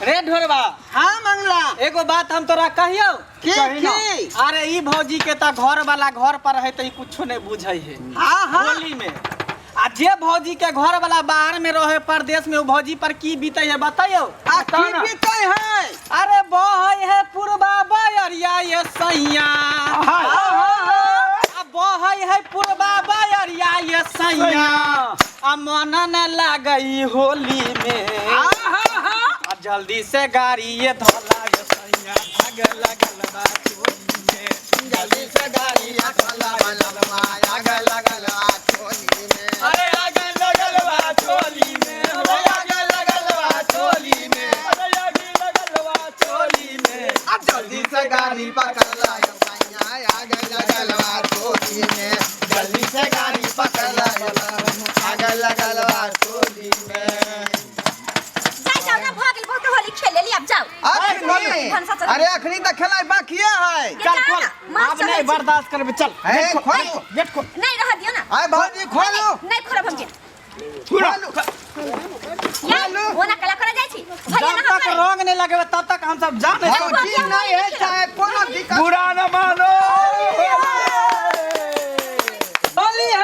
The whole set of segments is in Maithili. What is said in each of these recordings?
रे ढोरबा। हाँ मंगला। एगो बात हम तोरा कहियो। की कही ना। की? अरे ई भौजी के त घर वाला घर पर है त ई कुछो नहीं बुझै है। हाँ हाँ। होली में आ जे भौजी के घर वाला बाहर में रहे परदेश में, उ भौजी पर की बीते है बताइयो। आ की बीते है? अरे बहै है पुरबा बयरिया ये सैया, आ बहै है पुरबा बयरिया ये सैया, आ मन न लागई होली में, आ जल्दी से गाड़ी ये धोला ये सैया, आग लगल बा चोली में। जल्दी से गाड़ी धोला बलवा, आग लगल बा चोली में। अरे आग लगल बा चोली में, अरे आग लगल बा चोली में, अरे आग लगल बा चोली में। आ जल्दी से गाड़ी पकड़ ला यो सैया, आग लगल बा चोली में। जल्दी से गाड़ी पकड़ ला यो, आग लगल बा चोली में। जाई जाओ ना, भऽ गेल बहुत होली खेल लेली, आब जाओ। अखनी भनसा चल। अरे अखनी तऽ खेनाइ बाकिए है। ये चल जाओ खोल ना, मार अब चढ़ै नहीं छी। बर्दाश्त करबे, चल हे, गेट खोल, खोलू। गेट खोल। नहीं रह दियो ना। आय भौजी खोलू। नहीं खोलब हम गेट। खोलू। या ओना कला करे जाइ छी भैया जब ना तक हम रंग नहीं लगेबे तब तक हम सब जा नहीं सकते। भौजी नहीं है चाहे कोनो दिक्कत। बुरा न मानो। होली है,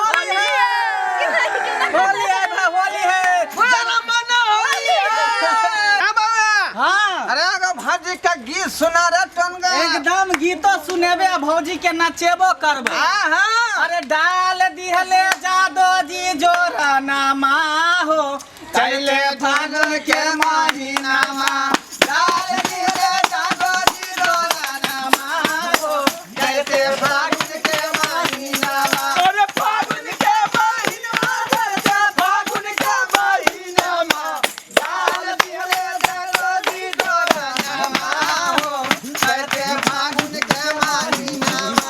होली है, होली है भाई, होली है। बुरा मानो होली है। हाँ बाबा। हाँ। अरे अगर भौजी का गीत सुना रे टनगा। एकदम गीतो सुनेबे आ भौजी के नचेबो करबे। हाँ हाँ। अरे डाल दिहले जादो जी जोरा नामा हो, चले फागुन के महीना मा, डाल दिहले जादो जी जोरा नामा हो, चले फागुन के महीना मा। अरे फागुन के महीना, अरे फागुन के महीना मा, डाल दिहले जादो जी जोरा नामा हो, चले फागुन के महीना मा।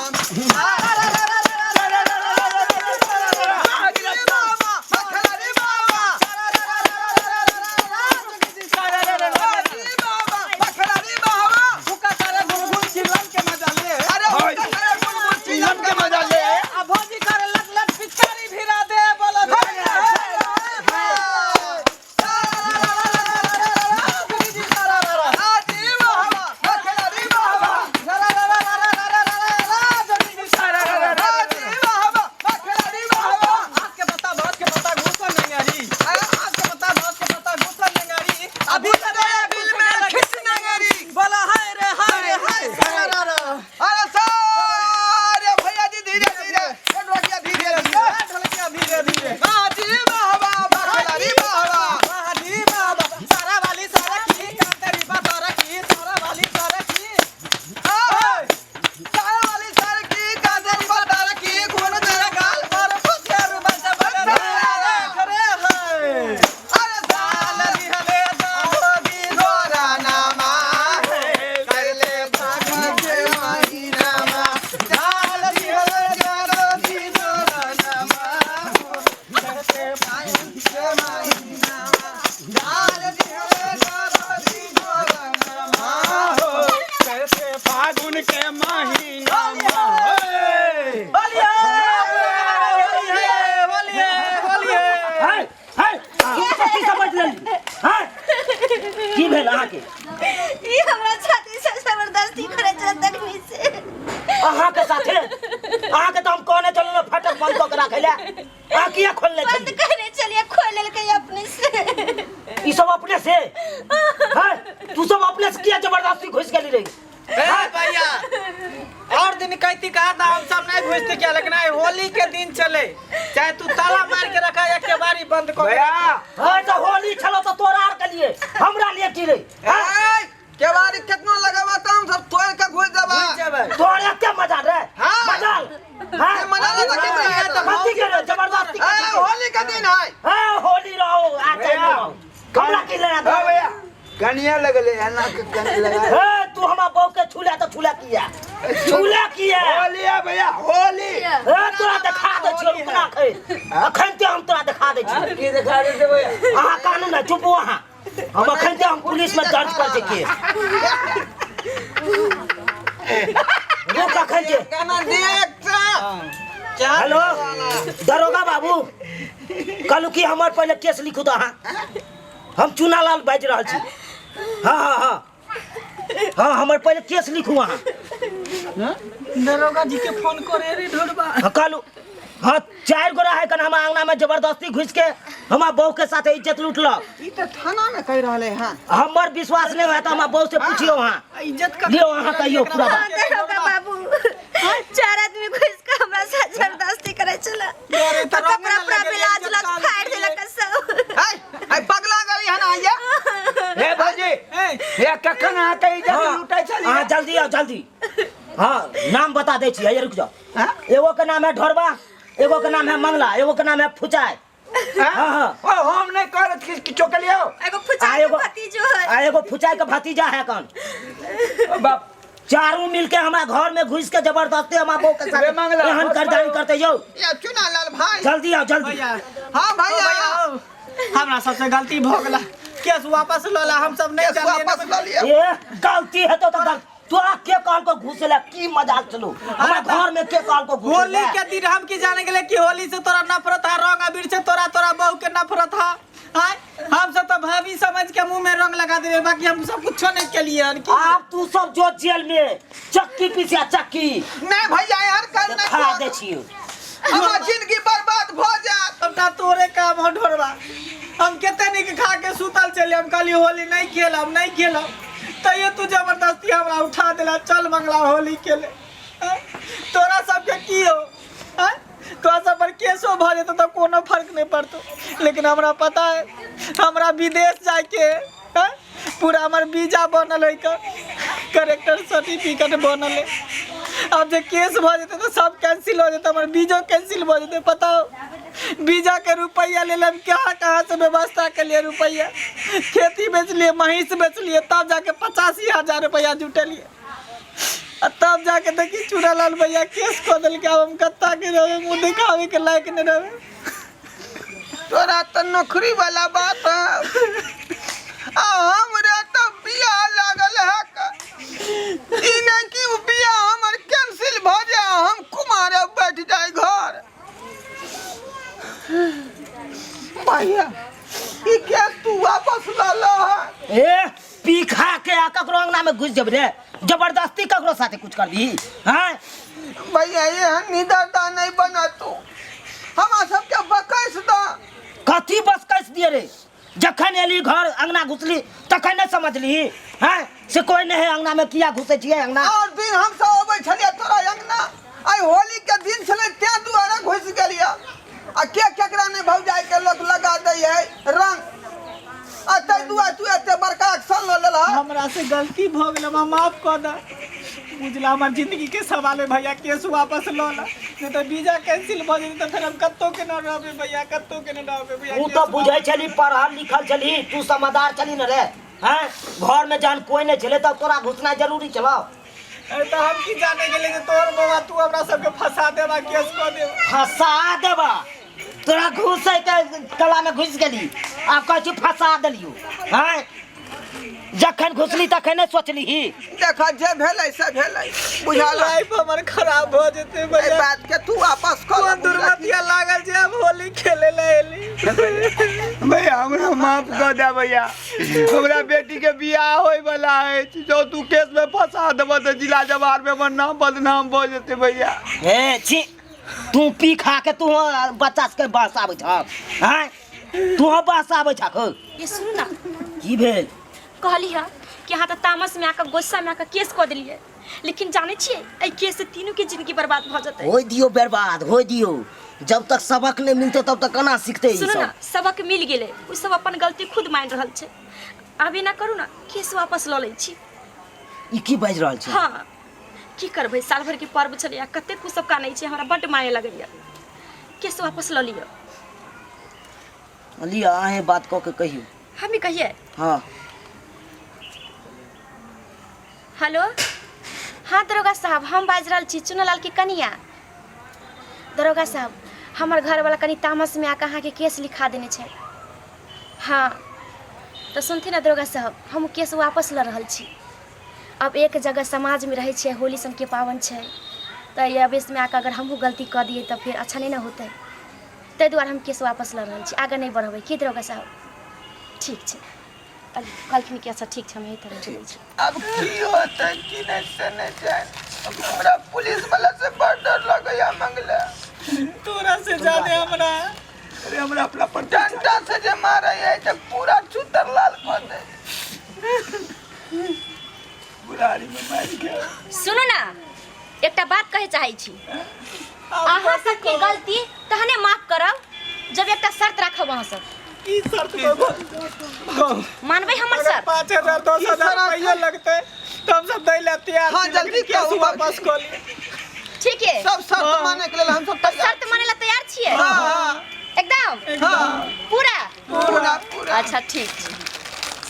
हुक्का करे गुनगुन चिल्लन के मजा ले, चिल्लन के मजा ले। आ भौजी करे लट लट पिचकारी भिरा दे, बोलो आज के पता भाज के पता घुसल नहीं आ रही, आज के पता भाज के पता घुसल नहीं आ रही, अभी बोला हाय रे हाय रे हाय। अरे सारे भैया जी धीरे धीरे, ढोलकिया धीरे धीरे, ढोलकिया धीरे धीरे। वाह जी वाह वाह, वाह वाह वाह। वाह जी वाह वाह, सारा वाली सारा की काम तेरी बात सारा की, सारा वाली सारा की। सारा वाली सारा की गाजर बदार की खून तेरा गाल पर पुछेर बस बस करे है। अरे साल हले जाओ दी गोरा नामा कर ले फागुन के महीना मा, डाल दिहले जारो दी गोरा नामा करते फागुन के महीना मा, डाल दिहले जारो दी गोरा नामा हो कैसे फागुन के महीना मा। बोलिए बोलिए बोलिए बोलिए। है है की समझ लेली है? की भेल अहाँके? ई हमरा छाती से जबरदस्ती करे छल तखनी से। अहाँके साथे अहाँके तऽ हम कहने छलहुँ ने फाटक बंद कऽ के राखै लए, अहाँ किया खोलने बंद छलियै? करे छलियै, खोल लेलकै अपने से। ई सब अपने से है? तू सब अपने से किया जबरदस्ती घुसि गेली रही? ए भैया, और दिन कहती कहा था हम सब नहीं घुसते क्या, लेकिन आई होली के दिन चले, चाहे तू ताला मार के रखा या केवाड़ी बंद कर। भैया है तऽ होली छलो तऽ तोरा आर के लिए, हमरा लिए की रे? ए केवाड़ी कितना लगावा त हम सब तोड़ के घुस जाबा। घुस जेबै। तोरे एते मजा रे? हाँ। मजा हाँ? मजा लगा के नहीं है तो कथी के रे जबरदस्ती? ए होली का दिन है। है होली रहो आ चाहे भैया। रहो, हमरा की लेना हाँ भैया, कनिया लगले एना के कनी लगा। हे तू हमरा बहू के छूला तऽ छूला किया, छूला किया? होली है भैया होली। हे तोरा देखा दै छियौ, रुकना खै अखन ते हम तोरा देखा दै छियौ। की देखा दे भैया? अहाँ कानू ने, चुप हो अहाँ। हम अखन ते हम पुलिस में दर्ज कर दै छियै। रुक अखन ते। गाना देख हेलो दरोगा बाबू, कहलू कि हमर पहिले केस लिखू तऽ अहाँ। हम चुनालाल बाजि रहल छी। हाँ हाँ हाँ हाँ, हमर पहिले केस लिखू अहाँ। दरोगा जी के फोन करे रे ढोरबा। हाँ कहलू, हाँ 4 गोरा है कन हमरा अंगना में जबरदस्ती घुस के हमार बहू के साथे इज्जत लूटलक। ई तऽ थाना में कहि रहले हँ। हमर विश्वास नहीं है तो हमार बहू से पूछियो अहाँ। इज्जत का लियो अहाँ कहियो पूरा बात। हाँ, दरोगा बाबू, 4 आदमी घुस के हमरा साथ जबरदस्ती करे छला। अरे तो रंग कपड़ा न पूरा लगेले, ब्लाउज इज्जत उलाउज का फाड़ देलक सब। आइ आइ पगला गेली हन आइया। हे भौजी, ए, हे कखन अहाँके इज्जत हाँ, लूटै छलियै? अहाँ जल्दी आउ जल्दी। हाँ नाम बता दै छी, हैया रुक जाओ। हाँ? एगो के नाम है ढोरबा, एगो के नाम है मंगला, एगो के नाम है फुचाई। हाँ? हाँ, हाँ। ओ, हम नहीं करत किछो के लियो। एगो फुचाई के भतीजो है। आ एगो फुचाई के भतीजा है कौन? ओ बाप। चारू मिलके हमरा घर में घुस के जबरदस्ती हमरा बहू के साथ रे मंगला, एहन बस करदानी करो। करते यौ। या चुनालाल भाई। जल्दी आओ जल्दी। भैया। हाँ भैया। भैया, हमरा सबसे गलती भ गेला, केस वापस ल ला, हम सब नहीं केस जानिए। वापस ल लिअ। ए गलती है तो गलती। तोरा के कहल को घुसेला की मजाक चलू हमरा घर में के कहल को घुसेला? होली के दिन हम की जाने गेले कि होली से तोरा नफरत है, रंग अबीर से तोरा तोरा बहू के नफरत है। आय हम सब तो भाभी समझ के मुंह में रंग लगा देबे, बाकी हम सब कुछो नहीं केलिए हन की। आप तू सब जो जेल में चक्की पीसिया चक्की। नहीं भैया यार कर नहीं खा दे छियो। हमर जिंदगी बर्बाद भ जात। सबटा तोरे काम हो ढोरबा। हम केते निक खा के सुतल चले, हम कहली होली नहीं खेलब नहीं खेलब, तैयो तू जबरदस्ती हमरा उठा देला, चल मंगला होली खेले। तोरा सबके की हो? तोरा सब पर केसो भ जेतो तो कोनो फर्क नहीं पड़तो, लेकिन हमरा पता है हमरा विदेश जाके है पूरा हमर वीजा बनल है, करेक्टर सर्टिफिकेट बनल है। अब जे केस भ जेतै तो सब कैंसिल हो जेतै, हमर वीजो कैंसिल भ जेतै। पता हो वीजा के रुपया ले हम कहाँ कहाँ से व्यवस्था के लिए रुपया, खेती बेचलिए, महींस बेचलिए, तब जाके 85,000 रुपया जुटेलिए। आ तब जाके देखी चूड़ालाल भैया केस कऽ देलकै। आब हम कत्ता के रहबै, मुँह देखाबै के लायक नहि रहबै। तोरा तऽ नौकरी वाला बात है, आ हमरा तऽ बियाह लागल है। ई नहि कि उ बियाह हमर कैंसिल भऽ जाय, हम कुमारे बैठ जाय घर। भैया ई केस तू वापस लऽ लह। ए पी खा के आ ककरो अंगना में घुस जेब रे, जबरदस्ती ककरो साथे कुछ कर दी? हैं भैया एहन निदरदा नहीं बना तू, हमरा सबके बकैस द। कथी बस कैस दिए रे? जखन एली घर अंगना घुसली तखन नहीं समझली हैं से कोई नहीं है अंगना में, किया घुसे छियै अंगना? और दिन हम सब अबै छलियै तोरा अंगना, आइ होली के दिन छलै तें दुआरे घुसि गेलियै। आ के केकरा नहीं भौजाई के लोक लगा दै है रंग, आ तै दुआरे तू एते बड़का एक्शन लऽ लेलह। हमरा से गलती भ गेल, हमरा माफ कऽ दे। बुझला हमर जिंदगी के सवाल है भैया, केस वापस लऽ ला, नहीं तो वीजा कैंसिल भ जेतै तो फिर हम कत्तो के न रहबै भैया, कत्तो के न रहबै भैया। तू तो बुझै छली, पढ़ल लिखल छली, तू समझदार छली न रे। हैं घर में जहन कोई नहीं छले तब तोरा घुसना जरूरी छलो। अरे तो हम की जाने गेले जे तोहर बाबा तू हमरा सबके फंसा देबा, केस कऽ देबा। फंसा देबा तोरा, घुसै के कला में घुस गेली, आब कहै छी फंसा देलियो। हैं जखन घुसली तखन नहीं सोचली ही। देखा जे भेलै से भेलै, बुझल लाइफ हमर खराब भ जेतै एहि भैया। बात के तू वापस कऽ कोन दुर्मतिया लागल जे अब होली खेले ले एली। भैया हमरा माफ कऽ दे भैया, हमरा बेटी के बियाह होय वाला अछि, जो तू केस में फंसा देबह तऽ जिला जवार में हमर नाम बदनाम भऽ जेतै भैया। ए छी, तू पी खा के तू बच्चा सबके बस आबै छह? हैं तू बस आबै छह? ये सुनू ना। की भेल? कहली है कि अहाँ तऽ तामस में आके गुस्सा में आके केस कऽ देलियै, लेकिन जानै छियै एहि केस से तीनू के जिंदगी बर्बाद भऽ जेतै। होय दियौ बर्बाद, होय दियौ, जब तक सबक नहीं मिलते तब तक केना सीखते ई सुनू सब? ना, सबक मिल गेलै, ओ सब अपन गलती खुद मानि रहल छै। आब एना करू ना, केस वापस लऽ लै छी। ई की बाजि रहल छी? हाँ की करबै, साल भर के पर्व छलै, कतेक ओ सब कानै छै, हमरा बड्ड माया लगैया। केस वापस लऽ लिअ। लिअ अहें बात कऽ के कहियौ। हमी कहिए? हाँ। हेलो, हाँ दरोगा साहब, हम बाजि रहल छी चुनालाल के कनिया। दरोगा साहब, हमर घरवाला कनि तामसमे आके अहाँके केस लिखा देने छै। हाँ तऽ सुनथिन ने दरोगा साहब, हम केस वापस लऽ रहल छी। अब एक जगह समाजमे रहै छियै, होली सनके पाबनि छै, तऽ एहि आवेशमे आके अगर हमहूँ गलती कऽ दियै तऽ फेर अच्छा नहि ने होतै, ताहि दुआरे हम केस वापस लऽ रहल छी, आगाँ नहि बढ़ेबै। की दरोगा साहब? ठीक छै। कहलखिन कि अच्छा ठीक छै, हम एहि तरह चलै छी। अब की होतै की नहीं से नहीं जान। अब हमरा पुलिस वाला से बड़ डर लगैया मंगला। तोरा से ज्यादा हमरा। अरे हमरा अपना पर डंडा से जे मारे है तो पूरा चुतर लाल कर दे। बुरारी में मार के। सुनू ना, एकटा बात कहे चाहै छी। अहाँ सबके गलती तहने माफ करब जब एकटा शर्त राखब अहाँ सब। की शर्त कहू? मानबै हमर अगर शर्त? 5000 10,000 शर्त? रुपया लगतै तऽ हम सब दै लए तैयार हाँ, छी, जल्दी लेकिन केस कहू, वापस कऽ लिअ। ठीक है, सब शर्त माने के लेल हम सब तैयार। शर्त माने ला तैयार छियै? हाँ। एकदम? हाँ। पूरा? पूरा पूरा। अच्छा ठीक छै,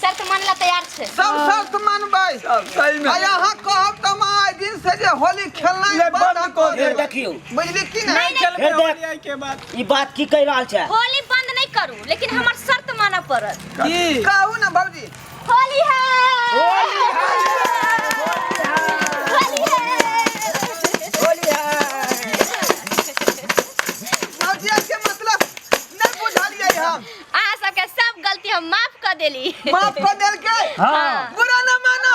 शर्त माने ला तैयार छै? सब शर्त मानबै। सही में। आ यहाँ कहब तऽ हम आइ दिन से जे होली खेलनाइ ले, बंद कऽ फेर देबै। देखियौ। बुझली की नहीं, नहीं? नहीं। खेलबै हे देख। होली आइ के बाद। ई बात की कहि रहल छै? होली बंद नहीं करू, लेकिन हमर शर्त मानऽ पड़त। की? कहू ना भौजी। होली है, होली है, होली है। भौजी के मतलब नहीं बुझलियै हम। अहाँ सबके सब गलती हम माफ कऽ देली। माफ कऽ देलकै? हाँ। बुरा न मानो।